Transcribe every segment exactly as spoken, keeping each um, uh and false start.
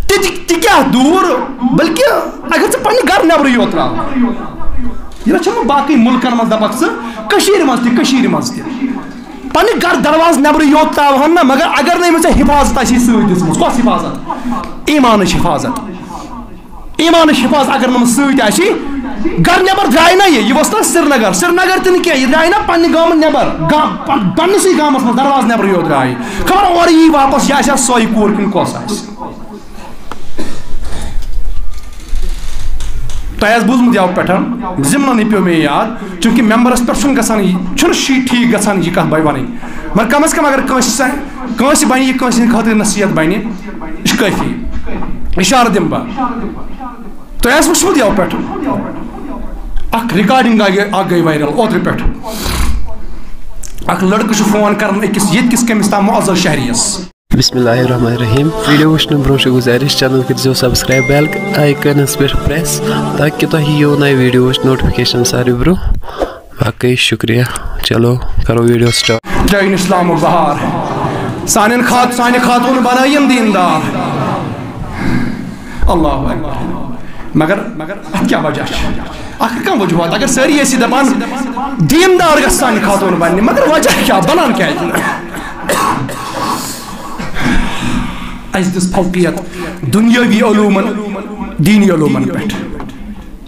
تہِ تہِ تہِ کیٛاہ دوٗر، بلکہِ اگر ژٕ پننہِ گرٕ نٮ۪برٕے یوت ترٛاو، یہِ رچھَن نہٕ باقٕے مُلکن منٛز، دپکھ ژٕ کٔشیٖرِ منٛز تہِ، کٔشیٖرِ منٛز تہِ۔ پننہِ گرٕ دروازٕ نٮ۪برٕے یوت ترٛاوہَن نہ، مگر اگر نہٕ أمِس ژےٚ حفاظت آسی سۭتۍ دِژمٕژ، کۄس حفاظت؟ ایٖمانٕچ حفاظت۔ ایٖمانٕچ حفاظت اگر نہٕ أمِس سۭتۍ آسی، گرٕ نٮ۪بر درٛاے نہ یہِ، یہِ ووٚتھ نہ سرینگر، سرینگر تہِ نہٕ کینٛہہ، یہِ درٛاے نہ پننہِ گامہٕ نٮ۪بر، گام-، پن-، پننِسٕے گامس منٛز دروازٕ نٮ۪برٕے یوت درٛاے۔ خبر اورٕ یی واپس، یہِ آسہِ ہا سۄے کوٗر کِنہٕ کۄس آسہِ۔ تۄہہِ آسہِ بوٗزمُت یَوٕ پٮ۪ٹھ، ضِمنَن یہِ پیوٚو مےٚ یاد، چوٗنٛکہِ مٮ۪مبرَس پٮ۪ٹھ چھُنہٕ گژھان یہِ، چھُنہٕ شی-، ٹھیٖک گژھان یہِ کَتھ بہٕ وَنٕنۍ۔ مگر کم از کم اگر کٲنٛسہِ سا-، کٲنٛسہِ بَنہِ یہِ، کٲنٛسہِ ہِنٛدِ خٲطرٕ نصیحت بَنہِ، یہِ چھُ کٲفی۔ اِشارٕ دِمہٕ بہٕ۔ تۄہہِ آسہِ وٕچھمُت یَوٕ پٮ۪ٹھ، اَکھ recording اَکھ گٔے، اَکھ گٔے viral اوترٕ پٮ۪ٹھ۔ اَکھ لٔڑکہٕ چھُ فون کَران أکِس ییٚتہِ کِس کٔمِس تام معزز شہرِیَس۔ بسم اللہ الرحمن الرحیم۔ ویڈیو وٕچھنہٕ برونٛہہ چھِ گُزٲرِش، channel کٔرزیو subscribe، bell icon-س پٮ۪ٹھ press، تاکہِ تۄہہِ یِیو نَیہِ ویڈیووٕچ notification ساروی برونٛہہ۔ باقٕے شُکریہ۔ چلو، کرو ویڈیو start۔ ترٛٲوِن اسلامُک بہار۔ سانٮ۪ن خات-، سانہِ خاتوٗن بنٲیِن دیٖندار۔ اللہ اکبر۔ مگر، مگر اتھ کیٛاہ وجہ چھُ؟ اتھ کانٛہہ وجوہات؟ اگر سٲری ٲسۍ دپان، دیٖندار گژھِ سانہِ خاتوٗن بننہِ، مگر وجہ کیٛاہ؟ بنان کیٛازِ نہٕ؟ اَسہِ دِژ فوقیت دُنیٲوی علوٗمن دیٖنی علوٗمن پٮ۪ٹھ۔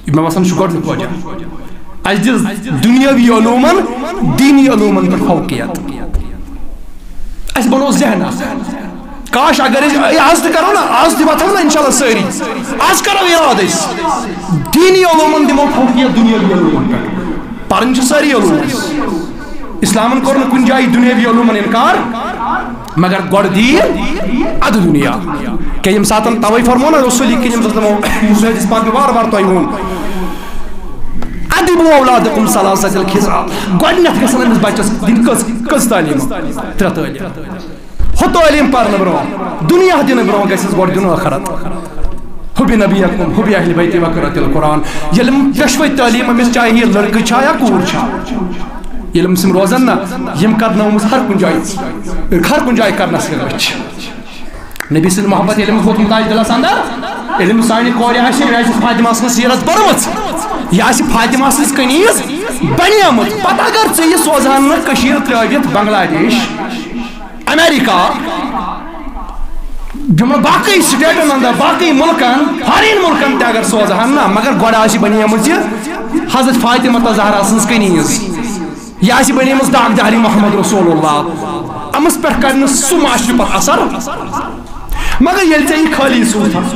یہِ مےٚ باسان چھُ گۄڈٕنیُک وجہ۔ اَسہِ دِژ دُنیٲوی علوٗمن دیٖنی علوٗمن پٮ۪ٹھ فوقیت۔ اَسہِ بنوو ذہن اکھ۔ کاش اگر أسۍ یہِ آز تہِ کرو نا، آز تہِ وۄتھو نا انشاءاللہ سٲری۔ آز کرو ارادٕ أسۍ۔ دیٖنی علوٗمن دِمو فوقیت دُنیٲوی علوٗمن پٮ۪ٹھ۔ پرٕنۍ چھِ سٲری علوٗم اَسہِ۔ اسلامن کوٚر نہٕ کُنہِ جایہِ دُنیٲوی علوٗمن انکار، مگر گۄڈٕ دیٖن، ادٕ دُنیا۔ کیٛاہ ییٚمہِ ساتن توے فرموو نہ رسول کریم صلی اللہ علیہ وسلمو، یُس حدیث پاک مےٚ وارٕ وارٕ تۄہہِ ووٚن، "ادبوا اولادکم ثلاثة الخصال"، گۄڈٕنیتھ گژھن أمِس بچس دِنۍ کٔژ، کٔژ تعلیٖم؟ ترٛےٚ تعلیٖم۔ ہُہ تعلیٖم پرنہٕ برونٛہہ، دُنیا دِنہٕ برونٛہہ گژھٮ۪س گۄڈٕ دیُن ٲخرت۔ حب نبیکم، حب اہل بیتی و قراءت القرآن۔ ییٚلہِ یِم دۄشوے تعلیٖم أمِس، چاہے یہِ لڑکہٕ چھا یا کوٗر چھا، ییٚلہِ أمِس یِم روزن نہ، یِم کرناومٕژ ہر کُنہِ جایہِ، ہر کُنہِ جایہِ کرنس یہِ رٔچھ۔ نبی سٕنٛز محبت ییٚلہِ أمِس ووتمُت آسہِ دِلس اندر، ییٚلہِ أمِس سانہِ کورِ آسہِ، یہِ آسہِ فاطمہ سٕنٛز سیٖرت پٔرمٕژ، یہِ آسہِ فاطمہ سٕنٛز کنیٖز بنیمٕژ، پتہٕ اگر ژٕ یہِ سوزہن نہٕ کٔشیٖر ترٲوِتھ بنگلادیش، امریکہ، یِمن باقٕے سٹیٹن اندر، باقٕے مُلکن، فارین مُلکن تہِ اگر سوزہن نہ، مگر گۄڈٕ آسہِ بنیمٕژ یہِ حضرت فاطمہ زہرا سٕنٛز کنیٖز۔ یہِ آسہِ بنیمٕژ داغدارِ محمد رسول اللہ۔ أمِس پٮ۪ٹھ کرِ نہٕ سُہ معاشرٕ پتہٕ اثر۔ مگر ییٚلہِ ژےٚ یہِ خٲلی سوٗزتھ،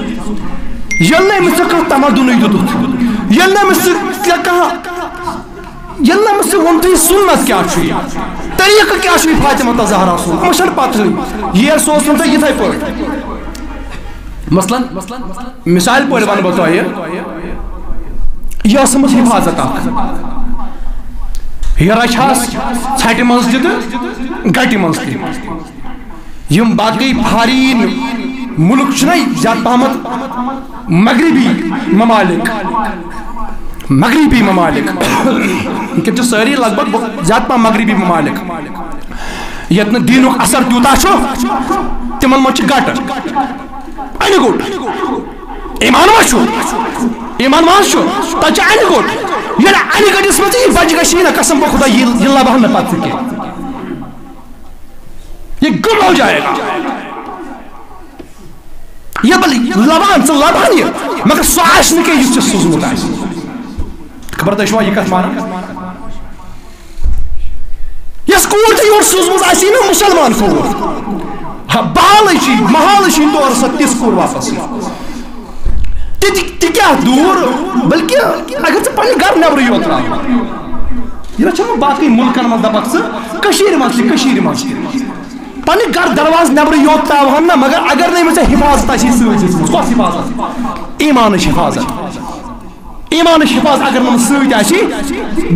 ییٚلہِ نہٕ أمِس ژےٚ کانٛہہ تمدُنٕے دیُتُتھ، ییٚلہِ نہٕ أمِس ژےٚ، ژےٚ کانٛہہ ییٚلہِ نہٕ أمِس ژےٚ ووٚنتھٕے سُنت کیٛاہ چھُ یہِ، طریٖقہٕ کیٛاہ چھُ یہِ فاطمہ تہٕ زہرا سُنٛد، أمِس چھَنہٕ پَتہٕے۔ ییر سوز نہٕ ژےٚ یِتھَے پٲٹھۍ۔ مثلاً، مثال پٲٹھۍ وَنہٕ بہٕ تۄہہِ، یہِ ٲس أمِس حفاظت اَکھ۔ یہِ رَچھِ ہَس ژھَٹہِ منٛز تہِ تہٕ گَٹہِ منٛز تہِ۔ یِم باقٕے فارین مُلک چھِنہ زیادٕ پَہمَتھ مغربی ممالک، مغربی ممالک، یِم چھِ سٲری لگ بگ زیادٕ پَہَم مغربی ممالک، ییٚتہِ نہٕ دیٖنُک اثر تیوٗتاہ چھُ، تِمَن منٛز چھِ گَٹہٕ۔ اَنہِ گوٚٹ۔ ایمان ما چھُ؟ ایمان ما چھُ؟ تَتہِ چھِ اَنہِ گوٚٹ۔ ییٚلہِ اَنہِ گٔٹِس منٛز یہِ بَچہِ گژھِ نہ، قسم بہٕ خدا، یہِ، یہِ لَبہٕ ہا نہٕ پَتہٕ ژٕ کینٛہہ۔ یہ گم ہو جائے گا۔ یہ بل لبان، ژٕ لبان یہ، مگر سُہ آسہِ نہٕ کینٛہہ یُس ژےٚ سوٗزمُت آسہِ۔ خبر تۄہہِ چھُوا یہِ کتھ مانان؟ یۄس کوٗر ژےٚ یور سوٗزمٕژ آسی نہ مُسلمان کوٗر، ہا، بالٕے چھِ، محالٕے چھِ تورٕ سۄ تِژھ کوٗر واپس یِوان۔ تہِ تہِ تہِ کیٛاہ دوٗر، بلکہِ اگر ژٕ پننہِ گرٕ نٮ۪برٕے یوت ترٛاو۔ یہِ رچھَن نہٕ باقٕے مُلکَن منٛز، دَپَکھ ژٕ کٔشیٖرِ منٛز تہِ، کٔشیٖرِ منٛز تہِ۔ پننہِ گرٕ دروازٕ نٮ۪برٕے یوت ترٛاوہَن نہ، مگر اگر نہٕ أمِس ژےٚ حفاظت آسی سۭتۍ دِژمٕژ، کۄس حفاظت؟ ایٖمانٕچ حفاظت۔ ایٖمانٕچ حفاظت اگر نہٕ أمِس سۭتۍ آسی،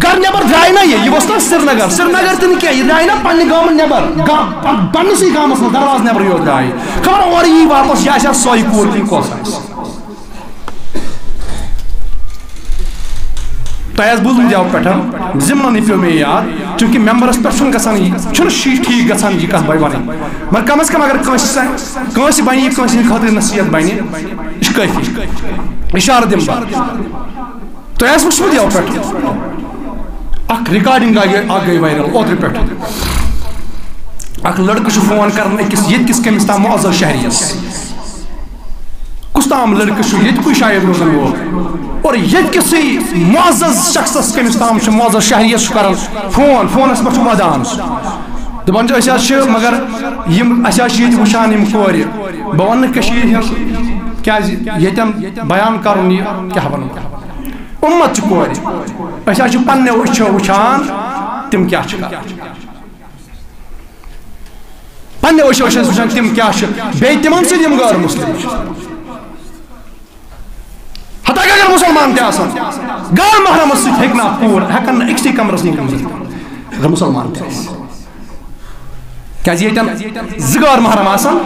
گرٕ نٮ۪بر درٛاے نہ یہِ، یہِ ووٚتھ نہ سرینگر، سرینگر تہِ نہٕ کینٛہہ، یہِ درٛاے نہ پننہِ گامہٕ نٮ۪بر، گام-، پن-، پننِسٕے گامَس منٛز دروازٕ نٮ۪برٕے یوت درٛاے۔ خبر اورٕ یی واپس، یہِ آسہِ ہا سۄے کوٗر کِنہٕ کۄس آسہِ۔ تۄہہِ آسہِ بوٗزمُت یَوٕ پٮ۪ٹھ، ضِمنَن یہِ پیوٚو مےٚ یاد، چوٗنٛکہِ مٮ۪مبرَس پٮ۪ٹھ چھُنہٕ گژھان یہِ، چھُنہٕ شی-، ٹھیٖک گژھان یہِ کَتھ بَے وَنٕنۍ۔ مگر کم از کم اگر کٲنٛسہِ سا-، کٲنٛسہِ بَنہِ یہِ، کٲنٛسہِ ہِنٛدِ خٲطرٕ نصیحت بَنہِ، یہِ چھُ کٲفی۔ اِشارٕ دِمہٕ بہٕ۔ تۄہہِ آسہِ وٕچھمُت یَوٕ پٮ۪ٹھ، اَکھ recording اَکھ گٔے، اَکھ گٔے viral اوترٕ پٮ۪ٹھ۔ اَکھ لٔڑکہٕ چھُ فون کَران أکِس ییٚتہِ کِس کٔمِس تام معزز شہرِیَس۔ کُس تام لڑکہٕ چھُ ییٚتہِ کُے شاید روزن وول، اور ییٚتہِ کِسٕے معزز شخصس، کٔمِس تام چھُ معزز شہریس چھُ کران فون، فونس پٮ۪ٹھ چھُ ودان سُہ، دپان چھُ، "أسۍ حظ چھِ، مگر یِم، اَسہِ حظ چھِ ییٚتہِ وٕچھان یِم کورِ، بہٕ ونہٕ نہٕ کٔشیٖرِ ہٕنٛز، کیازِ ییٚتٮ۪ن بیان کرُن یہِ کیاہ ونہٕ بہٕ، اُمت چھِ کورِ، أسۍ حظ چھِ پننیو أچھو وٕچھان تِم کیاہ چھِ کران۔" پننہِ أچھو چھِ أسۍ وٕچھان تِم کیٛاہ چھِ، بیٚیہِ تِمن سۭتۍ یِم غٲر مسلم چھِ۔ حتیٰ کہ اگر مسلمان تہِ آسن، غٲر محرمس سۭتۍ ہیٚکہِ نہٕ اکھ کوٗر، ہٮ۪کن نہٕ أکسٕے کمرس منٛز کٔمِتھ، اگر مسلمان تہِ آسہِ۔ کیٛازِ ییٚتٮ۪ن زٕ غٲر محرم آسن،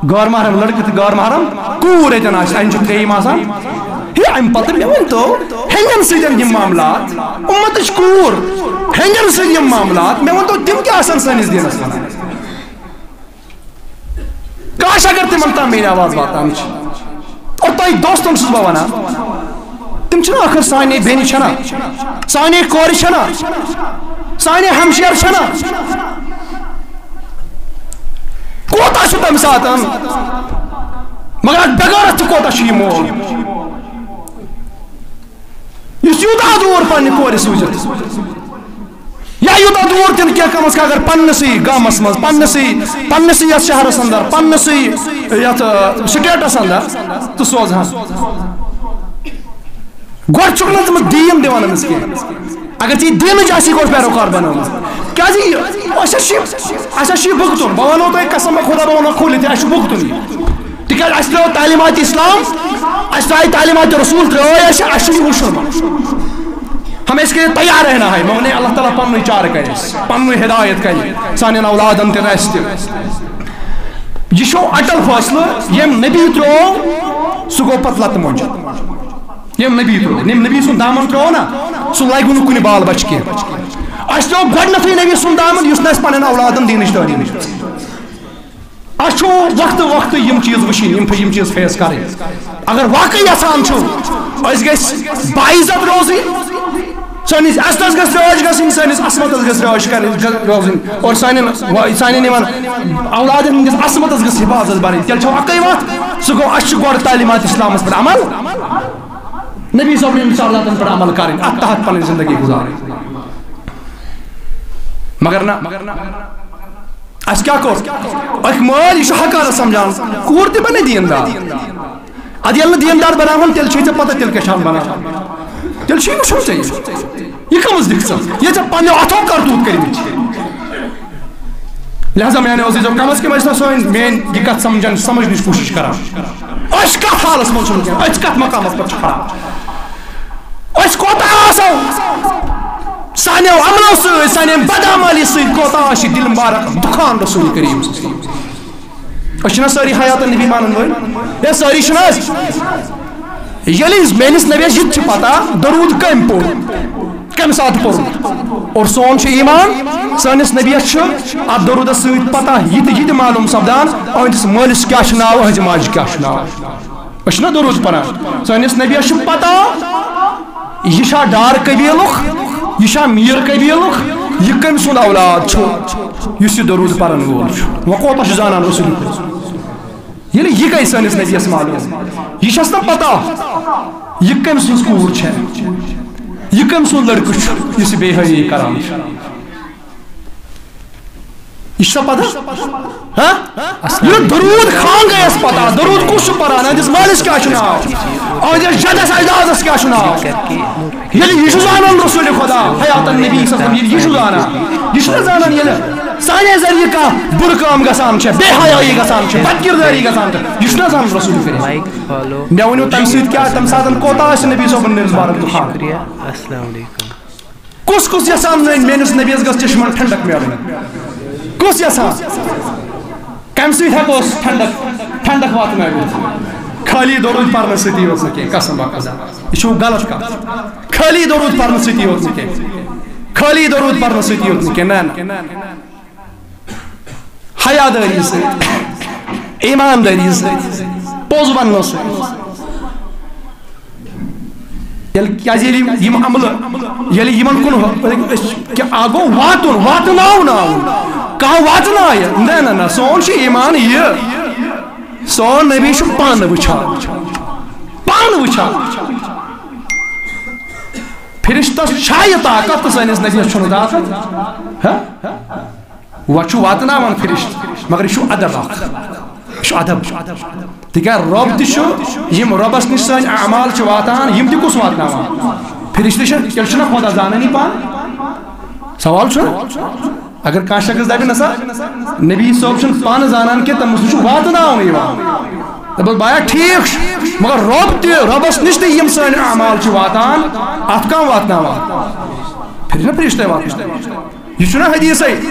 غٲر محرم لڑکہٕ تہٕ غٲر محرم کوٗر ییٚتٮ۪ن آسہِ، اَتٮ۪ن چھُ ترٛیٚیِم آسان۔ ہے، اَمہِ پتہٕ مےٚ ؤنۍ تو، ہیٚنٛدٮ۪ن سۭتۍ یِم معاملات، اُمتٕچ کوٗر، ہیٚنٛدٮ۪ن سۭتۍ یِم معاملات، مےٚ ؤنۍ تو، تِم کیٛاہ آسَن سٲنِس دیٖنَس منٛز؟ کاش اگر تِمن تام میٲنۍ آواز واتان چھِ۔ اور تۄہہِ دوستن چھُس بہٕ ونان، تِم چھِنہٕ ٲخٕر سانے بیٚنہِ چھَنا، سانے کورِ چھَنا، سانے ہمشیر چھَنا؟ کوتاہ چھُ تَمہِ ساتہٕ؟ مگر اَتھ بغٲرت تہِ کوتاہ چھُ یہِ مول، یُس یوٗتاہ دوٗر پننہِ کورِ سوٗزِتھ، یا یوٗتاہ دوٗر تہِ نہٕ کینٛہہ، کم از کم اگر پننِسٕے گامس منٛز، پننِسٕے، پننِسٕے یتھ شہرس اندر، پننِسٕے یتھ، آ، stateس اندر، تہٕ سوزہن۔ گۄڈٕ چھُکھ نہٕ ژٕ دیٖن دِوان أمِس کینٛہہ۔ اگر ژےٚ یہِ دیٖنٕچ آسی گۄڈٕ پیروکار بنٲومٕژ، کیازِ یہِ، اَسہِ حظ چھِ، اَسہِ حظ چھِ یہِ بھُگتُن۔ بہٕ ونو تۄہہِ قسم خۄدا، بہٕ ونو کھوٗلِتھ، اَسہِ چھُ بھُگتُن یہِ۔ تِکیٛازِ اَسہِ ترٛٲو تعلیٖمات اسلام، اَسہِ ترٛایہِ تعلیٖمات رسول، ترٛٲے اَسہِ، اَسہِ چھُنہٕ یہِ وٕچھُن۔ ہم اس کے لیے تیار رہنا ہے۔ مےٚ ووٚن، ہے، اللہ تعالیٰ پننُے چارٕ کرِ اَسہِ، پننُے ہدایت کرِ سانٮ۪ن اولادن تہِ تہٕ اَسہِ تہِ۔ یہِ چھُ اٹل فٲصلہٕ، ییٚمۍ نبی ترٛوو، سُہ گوٚو پتہٕ لتہٕ مۄنجہِ۔ ییٚمۍ نبی ترٛوو، ییٚمۍ نبی سُنٛد دامن ترٛوو نا، سُہ لگہِ نہٕ کُنہِ بال بچہِ کینٛہہ۔ اَسہِ ترٛوو گۄڈٕنیتھٕے نبی سُنٛد دامن، یُس نہٕ اَسہِ پننٮ۪ن اولادن دیٖنٕچ تعلیٖم دِژ۔ اَسہِ چھُ وقتہٕ وقتہٕ یِم چیٖز وٕچھِنۍ، یِم، یِم چیٖز face کَرٕنۍ۔ اگر واقعی یَژھان چھُ أسۍ گٔژھۍ باعزت روزٕنۍ، سٲنِس عزتَس گٔژھ رٲچھ گژھٕنۍ، سٲنِس عصمتَس گٔژھ رٲچھ کَرٕنۍ، گٔژھ روزٕنۍ، اور سانٮ۪ن، سانٮ۪ن یِمَن اولادَن ہٕنٛدِس عصمتَس گٔژھ حفاظت بَنٕنۍ، تیٚلہِ چھو اَکٕے وَتھ، سُہ گوٚو اَسہِ چھُ گۄڈٕ تعلیٖمات اِسلامَس پٮ۪ٹھ عمل، نبی صٲبنہِ اِرشاداتَن پٮ۪ٹھ عمل کَرٕنۍ، اَتھ تحت پَنٕنۍ زندگی گُزارٕنۍ۔ مگر نہ، اَسہِ کیٛاہ کوٚر؟ أکۍ مٲلۍ، یہِ چھُ حقارت سمجھان، کوٗر تہِ بنے دیٖندار۔ اَدٕ ییٚلہِ نہٕ دیٖندار بناوہون، تیٚلہِ چھُے ژےٚ پتہ، تیٚلہِ کیٛاہ چھُ اَنہٕ بناوان؟ تیٚلہِ چھُے وٕچھُن ژےٚ یہِ۔ یہِ کٕمٕژ دِکھ ژٕ؟ ییٚلہِ ژےٚ پنٛنیو اَتھو کرتوٗت کٔرمٕتۍ چھِ۔ لہذا میٛانیو عزیٖزو، کم از کم ٲسۍ نا سٲنۍ، میٛٲنۍ یہِ کَتھ سمجھن، سمجھنٕچ کوٗشِش کران۔ أسۍ کَتھ حالس منٛز چھِ وٕنکیٚن؟ أسۍ کَتھ مقامس پٮ۪ٹھ چھِ کھڑا؟ أسۍ کوتاہ آسو؟ سانیو عملو سۭتۍ، سانیو بدعملی سۭتۍ کوتاہ آسہِ دِل مبارک دُکھان رسول کریم صلی اللہ علیہ وسلم؟ أسۍ چھِنہ سٲری حیات النبی مانن وٲلۍ؟ ہے، سٲری چھِنہ أسۍ؟ ییٚلہِ میٲنِس نبیَس یہِ تہِ چھِ پتہ، درود کٔمۍ پوٚر، کَمہِ ساتہٕ پوٚر؟ اور سون چھُ ایمان، سٲنِس نبیَس چھُ اَتھ درودَس سۭتۍ پتہ، یہِ تہِ، یہِ تہِ معلوم سپدان، أہٕنٛدِس مٲلِس کیٛاہ چھُ ناو، أہٕنٛزِ ماجہِ کیٛاہ چھُ ناو۔ أسۍ چھِنہ درود پران؟ سٲنِس نبیَس چھُ پتہ، یہِ چھا ڈار قبیلُک، یہِ چھا میٖر قبیلُک، یہِ کٔمۍ سُنٛد اولاد چھُ، یُس یہِ درود پرن وول چھُ؟ وۄنۍ کوتاہ چھُ زانان رسول خدا؟ ییٚلہِ یہِ گٔے سٲنِس نبیَس معلوم، یہِ چھَس نہ پتہ، یہِ کٔمۍ سٕنٛز کوٗر چھےٚ، یہِ کٔمۍ سُنٛد لڑکہٕ چھُ، یُس یہِ بے حٲیی کران چھُ؟ یہِ چھا پتہ؟ ہاں؟ یہِ درود خان گٔیَس پتہ، درود کُس چھُ پران؟ أہٕنٛدِس مٲلِس کیٛاہ چھُ ناو؟ أہٕنٛدِس جدس اجدادس کیٛاہ چھُ ناو؟ ییٚلہِ یہِ چھُ زانان رسول خدا، حیات النبی صلی اللہ علیہ وسلم، ییٚلہِ یہِ چھُ زانان، یہِ چھُنہ زانان ییٚلہِ سانے ذٔریعہٕ کانٛہہ بُرٕ کٲم گژھان چھےٚ، بے حیٲیی گژھان چھےٚ، بدکردٲری گژھان چھےٚ، یہِ چھُنہ زانان رسول کریم۔ مےٚ ؤنِو تَمہِ سۭتۍ کیٛاہ، تَمہِ ساتہٕ کوتاہ آسہِ نبی صٲبُن میٲنِس بارس دُکھان؟ شُکریہ۔ السلام علیکم۔ کُس کُس یژھان میٲنِس نبیَس گٔژھ چشمن ٹھنڈک میلٕنۍ؟ کُس یژھان؟ کمہِ سۭتۍ ہٮ۪کو أسۍ ٹھنڈک، ٹھنڈک واتنٲوِتھ؟ خٲلی درود پرنہٕ سۭتی یوت نہٕ کینٛہہ، قسم بخدا، یہِ چھُو غلط کتھ۔ خٲلی درود پرنہٕ سۭتی یوت نہٕ کینٛہہ، خٲلی درود پرنہٕ سۭتی یوت نہٕ کینٛہہ، نہ، نہ۔ حیادٲری سۭتۍ، ایماندٲری سۭتۍ، پوٚز وننہٕ سۭتۍ۔ ییٚلہِ، کیازِ ییٚلہِ یِم، یِم عملہٕ، ییٚلہِ یِمن کُن ہو-، أسۍ کیٛاہ، اکھ گوٚو واتُن، واتناوُن آوُن۔ کانٛہہ واتنایہِ؟ نہ، نہ، نہ، سون چھُ ایمان یہِ۔ سون نبی چھُ پانہٕ وٕچھان، پانہٕ وٕچھان۔ فرشتس چھا یہِ طاقت تہٕ سٲنِس نبیَس چھُنہٕ طاقت؟ ہہ؟ وۄنۍ چھُ واتناوان فرشتہٕ، مگر یہِ چھُ ادب اکھ، یہِ چھُ ادب۔ تِکیٛازِ رۄب تہِ چھُ، یِم رۄبس نِش سٲنۍ اعمال چھِ واتان، یِم تہِ کُس واتناوان؟ فرشتہٕ چھِ، تیٚلہِ چھُنہ خۄدا زانٲنی پانہٕ؟ سوال چھُ۔ اگر کانٛہہ شخص دَپہِ، "نہ سا، نبی صٲب چھُنہٕ پانہٕ زانان کینٛہہ، تٔمِس نِش چھُ واتناونہٕ یِوان۔" دَپَس، "بایا، ٹھیٖک چھُ، مگر رۄب تہِ، رۄبَس نِش تہِ یِم سٲنۍ اعمال چھِ واتان، اَتھ کَم واتناوان؟" پھِرِ نہ فرشتے واتناوان۔ یہِ چھُنہ حدیثے۔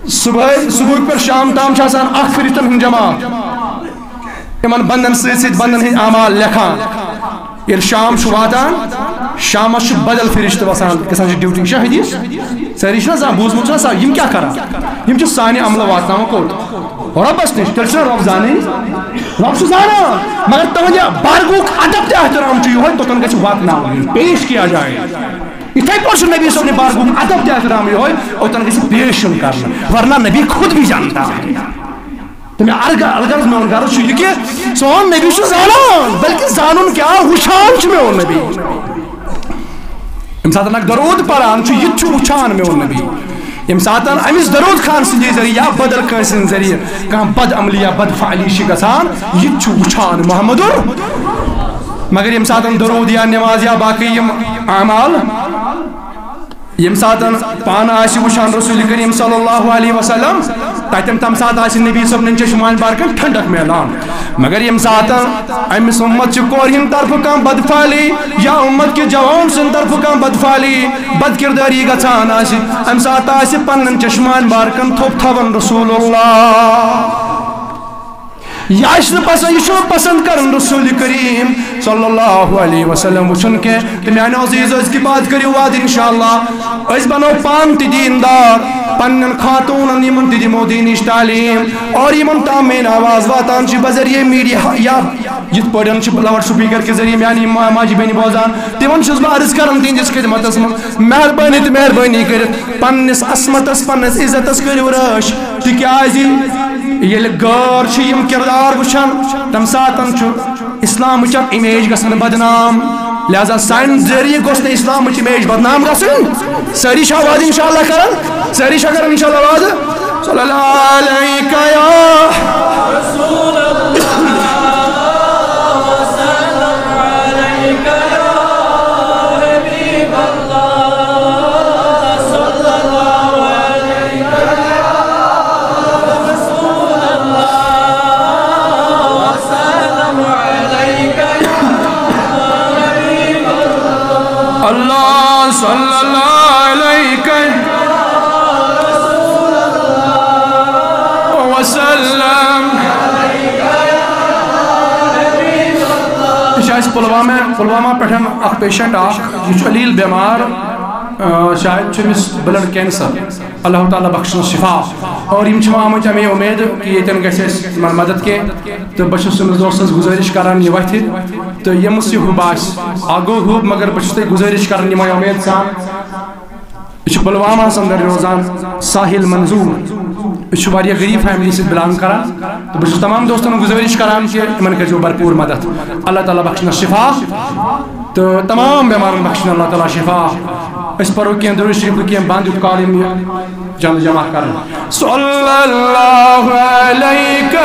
صبحٲے، صبحُک پٮ۪ٹھ شام تام چھِ آسان اَکھ فرشتَن ہُنٛد جماعت۔ یِمَن بندن سۭتۍ سۭتۍ بندن ہٕنٛدۍ اعمال لیکھان۔ ییٚلہِ شام چھُ واتان، شامس چھُ بدل فرشتہٕ وسان، گژھان چھِ ڈیوٹی۔ یہِ چھا حدیث؟ سٲری چھِنہ زانان، بوٗزمُت چھُنہ آسان، یِم کیٛاہ کران؟ یِم چھِ سانہِ عملہٕ واتناوان کوٚت؟ رۄبس نِش۔ تیٚلہِ چھُنہ رۄب زانٲنی؟ رۄب چھُ زانان، مگر تُہنٛدِ بارگُک ادب تہٕ احترام چھُ یِہوٚے، توٚتن گژھِ واتناوُن یُن، پیش کیا جائے۔ یِتھَے پٲٹھۍ چھُ نبی صٲبنہِ بارگُک ادب تہٕ احترام یِہوٚے، اوٚتن گژھِ پیش یُن کرنہٕ، ورنہ نبی خود بھی جانتا ہے۔ تہٕ مےٚ الغ-، الغرض میون غرض چھُ یہِ کہِ سون نبی چھُ زانان، بلکہِ زانُن کیٛاہ، وٕچھان چھُ میون نبی۔ ییٚمہِ ساتہٕ اکھ درود پران چھُ، یہِ تہِ چھُ وٕچھان میون نبی۔ ییٚمہِ ساتہٕ أمِس درود خان سٕنٛدِ ذٔریعہٕ یا بدل کٲنٛسہِ ہٕنٛدِ ذٔریعہٕ کانٛہہ بد عملی یا بد فعلی چھِ گژھان، یہِ تہِ چھُ وٕچھان محمد۔ مگر ییٚمہِ ساتہٕ درود یا نماز یا باقٕے یِم اعمال، ییٚمہِ ساتَن پانہٕ آسہِ وٕچھان رسول کریم صلی اللہ علیہ وسلم، تَتٮ۪ن تَمہِ ساتہٕ آسہِ نبی صٲبنٮ۪ن چشمانِ بارکن ٹھنڈک میلان۔ مگر ییٚمہِ ساتَن أمِس اُمت چہِ کورِ ہِنٛدِ طرفہٕ کانٛہہ بدفعلی یا اُمت کہِ جوان سٕنٛدِ طرفہٕ کانٛہہ بدفعلی، بدکردٲری گژھان آسہِ، اَمہِ ساتہٕ آسہِ پنٛنٮ۪ن چشمانِ بارکن تھوٚپ تھاوان رسول اللہ۔ یہِ آسہِ نہٕ پسند، یہِ چھُنہٕ پسند کران رسول کریم صلی اللہ علیہ وسلم وٕچھُن کینٛہہ۔ تہٕ میانیو عزیزو، أزکہِ بعد کٔرِو وعدٕ انشاءاللہ، أسۍ بنو پانہٕ تہِ دیندار، پننٮ۪ن خاتوٗنن یِمن تہِ دِمو دینٕچ تعلیٖم، اور یِمن تام میٲنۍ آواز واتان چھِ بذریعہ میڈیا یا یِتھ پٲٹھۍ چھِ لاؤڈ سپیکر کہِ ذٔریعہٕ میانہِ یِم ما-، ماجہِ بیٚنہِ بوزان، تِمن چھُس بہٕ عرض کران تِہنٛدِس خدمتس منٛز، مہربٲنی تہٕ مہربٲنی کٔرِتھ پننِس عصمتس، پننِس عزتس کٔرِو رٲچھ۔ تِکیازِ ییٚلہِ غٲر چھِ یِم کردار وٕچھان، تَمہِ ساتَن چھُ اسلامٕچ اکھ image گژھان بدنام۔ لہذا سانہِ ذٔریعہٕ گوٚژھ نہٕ اسلامٕچ image بدنام گژھٕنۍ۔ سٲری چھا وعدٕ انشاءاللہ کران؟ سٲری چھا کران انشاءاللہ وعدٕ؟ صلی اللہ علیک یا رسول اللہ، وسلم علیک یا حبیب اللہ، صلی اللہ علیک یا رسول اللہ، وسلم علیک یا حبیب اللہ۔ اللہ صلی اللہ علیک وسلم۔ یہِ چھُ اَسہِ پُلوامہ، پُلوامہ پٮ۪ٹھ اکھ patient اکھ، یہِ چھُ علیل بٮ۪مار، آ، شاید چھُ أمِس blood cancer۔ اللہ تعالیٰ بخشنس شفا۔ اور یِم چھِ آمٕتۍ اَمے اُمید کہِ ییٚتٮ۪ن گژھِ اَسہِ تِمن مدد کینٛہہ۔ تہٕ بہٕ چھُس أمِس دوستس گُزٲرِش کران یہِ وَتھِ۔ تہٕ ییٚمِس یہِ حُب آسہِ، اکھ گوٚو حُب، مگر بہٕ چھُس تۄہہِ گُزٲرِش کران یِمے اُمید سان۔ یہِ چھُ پُلوامہ اندر روزان ساحل منظور۔ یہِ چھُ واریاہ غریب family سۭتۍ belong کران۔ تہٕ بہٕ چھُس تمام دوستن گُزٲرِش کران کہِ یِمن کٔرۍزیو بھرپوٗر مدد۔ اللہ تعالیٰ بخشنس شفا۔ تہٕ تمام بٮ۪مارن بخشن اللہ تعالیٰ شفا۔ أسۍ پرو کینٛہہ درود شریف، کینٛہہ بند، یُتھ کال یِم یہِ جمع جمع کرن۔ صلی اللہ علیک